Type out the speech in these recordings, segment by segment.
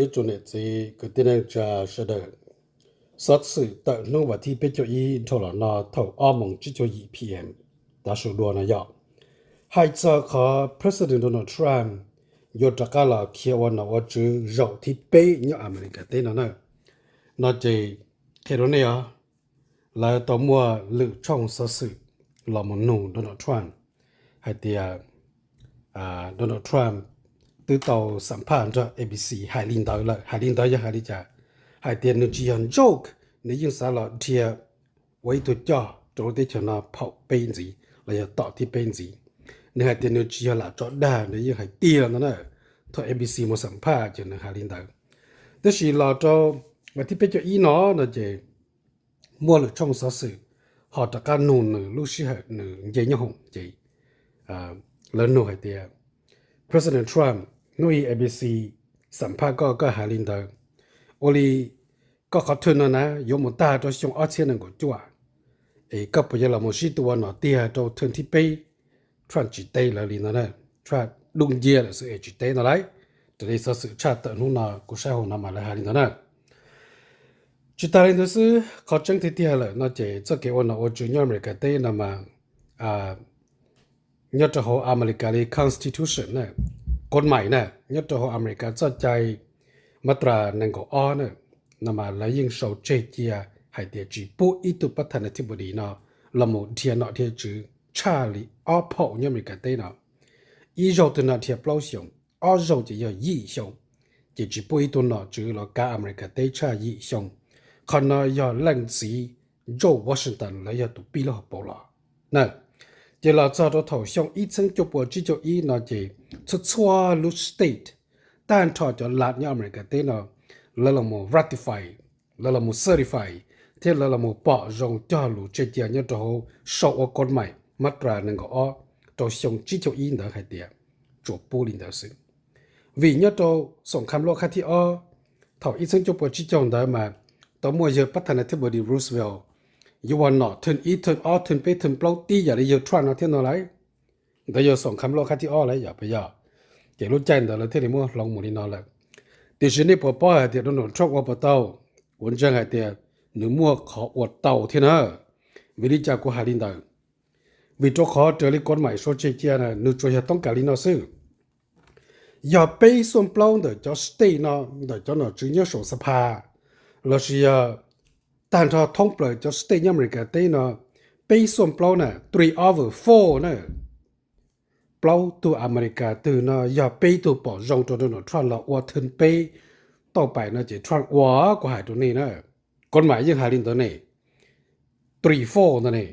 Ib tsoom niam txiv kwv tij neej tsa sawv daws, xov xwm tawm hnub vas thib peb caug ib dhau los no thaum ob moos tsib caug yim P M, tav su dua no yog hais txog qhov President Donald Trump yuav rov qab los khiav ua nom ua tswv zaum thib peb nyob Amelikas teb no na. No ces qhia rau nej os, lawv tau muaj lwm tshooj xov xwm los mus nug Donald Trump hais tias Donald Trump twb tau xam phaj nrog A B C hais li ntawd lawm. Hais li ntawd yog hais li cas? Hais tias nws tsis yog joke, nws yeej xav los dhia ua ib tug coj rau lub teb chaws no phaum peb ntxiv los yog tom thib peb ntxiv. Nws hais tias nws tsis yog lam tso dag, nws yeej hais tiag no na. Thaum A B C mus xam phaj ces nws hais li ntawd. Tab sis los rau vas thib peb caug ib no, no ces muaj lwm tshooj xov xwm ho rov qab nug nws lub sij hawm nws nce nyob hoom ces lawv nug hais tias, President Trump, hnub i A B C xam phaj koj, koj hais li ntawd, ua li koj qhov thwm no na yuav mus tag rau xyoo ob txhiab nees nkaum cuaj, es koj puas yuav los mus sib tw ua nom tiag rau thwm thib peb? Trump tsis teb lawv li no na. Trump dub ncia lawm xwb es tsis teb no lauj. Raws li xov xwm tshaj tawm hnub no kuv saib hauv no mas lawv hais li ntawd na. Tsis tas li ntawd xwb, qhov tseeb tiag tiag lawm no ces txoj kev ua nom ua tswv nyob Amelikas teb no mas nyob rau hauv Amelikas li constitution na, kod mais na, nyob rau hauv Amelikas txoj cai mab tras nees nkaum ob na, no mas lawv yeej sau tseg cia hais tias tsis pub ib tug pab thas nas thib bos dis no los mus dhia nom dhia tswv tshaj li ob phaum nyob Amelikas teb no. Ib zaug twg no dhia plaub xyoos, ob zaug ces yog yim xyoo, ces tsis pub ib tug nom tswv los kav Amelikas teb tshaj yim xyoo. Qhov no yog leej txiv George Washington lawv yog tus pib lub hauv paus los na. Ces los txog rau thaum xyoo ib txhiab cuaj puas tsib caug ib no ces txhua txhua lub state, tag nrho cov lab nyob Amelikas teb no, lawv los mus ratify, lawv los mus certify, thiab lawv los mus pom zoo cog lus tseg cia nyob rau hauv sau ua kod mais mab tras nees nkaum ob rau xyoo tsib caug ib ntawd hais tias tsuas pub li ntawd xwb. Vim nyob rau xoom kham loj khab thib ob thaum ib txhiab cuaj puas tsib caug ntawd mas tau muaj yawg pab thas nas thib bos dis Roosevelt yuav ua nom thwm ib, thwm ob, thwm peb, thwm plaub tib yam li yawg Trump no thiab no lauj. Ntawd yog xoom kham loj khab thib ob lauj, yog puas yog? Ces lub caij ntawd lawv thiaj li muab hloov mus li no lawm. Tiam sis nej puas paub hais tias Donald Trump ua puas tau? Kuv ntseeg hais tias nws muaj qhov ua tau thiab na. Vim li cas kuv hais li ntawd? Vim rau qhov raws li kod mais sau tseg cia na, nws tsuas yog toob kas li no xwb. Yog peb xuaj plaub ntawm cov state no, ntawm cov nom tswv nyob saum xab phas, lossis yog tag nrho thoob plaws cov state nyob Amelikas teb no, peb xuaj plaub na, three over four na, plaub tug Amelikas twg no yog peb tug pom zoo rau Donald Trump los ua thwm peb tauj pais no ces Trump ua, kuv hais rau nej na. Kod mais yeej hais li ntawd ne, three four ntawd ne,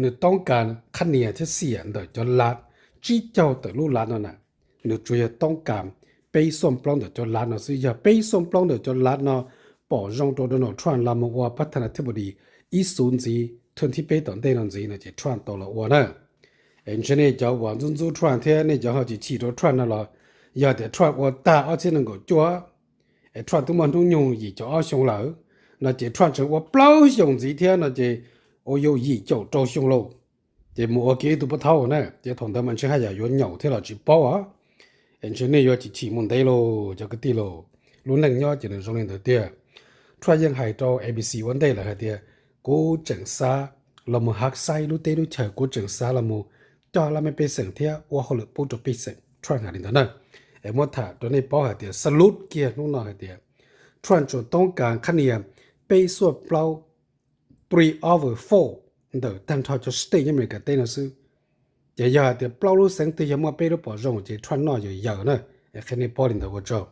nws toob kas khab nias thiab xiam ntawm cov lab, tsib caug tawm lub lab no na, nws tsuas yog toob kas peb xuaj plaub ntawm cov lab no xwb. Yog peb xuaj plaub ntawm cov lab no pom zoo rau Donald Trump los mus ua pab thas nas thib bos dis ib xuv ntxiv, thwm thib peb tom ntej no ntxiv no ces Trump tau los ua na. Es ntshe nej cov uas ntxub ntxub Trump thiab nej cov ho chim chim rau Trump no los, yog tias Trump ua tag ob txhiab nees nkaum cuaj es Trump twb muaj hnub nyoog yim caum ob xyoo lawm, no ces Trump tseem ua plaub xyoos ntxiv thiab no ces ua yuav yim caum rau xyoo lauj. Ces mus ua kiag ib tug pab thaub na, ces thaum ntawd mas ntshe haj yam yuav nyaum thiab los tsis paub os. Es ntshe nej yuav chim chim mus ntev lauj cov kwv tij lauj. Lub neej nyob ces nws zoo li ntawd tiag. Trump yeej hais rau A B C ua ntej lawm hais tias, kuv tseem xav los mus hav xaib lub teb lub chaws, kuv tseem xav los mus coj laj mej pej xeem thiab ua hauj lwm pub rau pej xeem, Trump hais li ntawd na. Es muab tham rau nej paub hais tias salute kiag hnub no hais tias Trump tsuas toob kas khab nias peb xuaj plaub, three over four, ntawm tag nrho cov state nyob Amelikas teb no xwb. Ces yog hais tias plaub lub xeev twg yog muaj peb lub pom zoo ces Trump noj yog yaws na. Es qhia nej paub li ntawd ua tsaug.